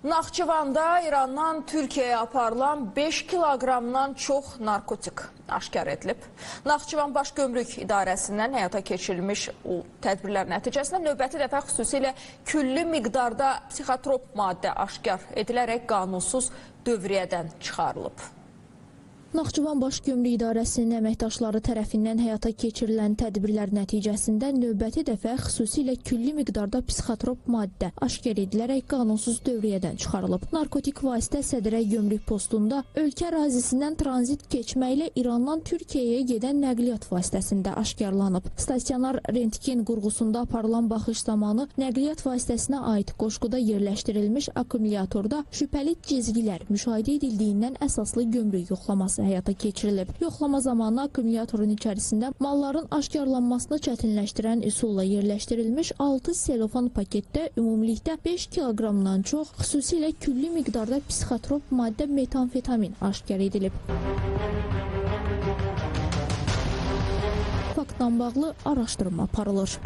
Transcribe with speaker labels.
Speaker 1: Naxçıvanda İrandan Türkiyəyə aparılan 5 kiloqramdan çox narkotik aşkar edilib. Naxçıvan Baş Gömrük İdarəsindən həyata keçirilmiş o tədbirlər nəticəsində növbəti dəfə xüsusilə külli miqdarda psixotrop maddə aşkar edilərək qanunsuz dövriyyədən çıxarılıb.
Speaker 2: Naxçıvan Baş Gömrük İdarəsinin əməkdaşları tərəfindən həyata keçirilən tədbirlər nəticəsində növbəti dəfə xüsusilə külli miqdarda psixotrop maddə aşkar edilərək qanunsuz dövriyyədən çıxarılıb. Narkotik vasitə Sədrək gömrük postunda ölkə ərazisindən tranzit keçməklə İrandan Türkiyəyə gedən nəqliyyat vasitəsində aşkarlanıb. Stasionar rentgen qurğusunda aparılan baxış zamanı nəqliyyat vasitəsinə aid qoşquda yerləşdirilmiş akkumulyatorda şübhəli cizgilər müşahidə edildiyindən əsaslı gömrük yoxlaması həyata keçirilib. Yoxlama zamanı akkumulyatorun içərisində malların aşkarlanmasını çətinləşdirən üsulla yerləşdirilmiş 6 selofan paketdə ümumilikdə 5 kiloqramdan çox, xüsusilə külli miqdarda psixotrop maddə metamfetamin aşkar edilib. Faktla bağlı araşdırma aparılır.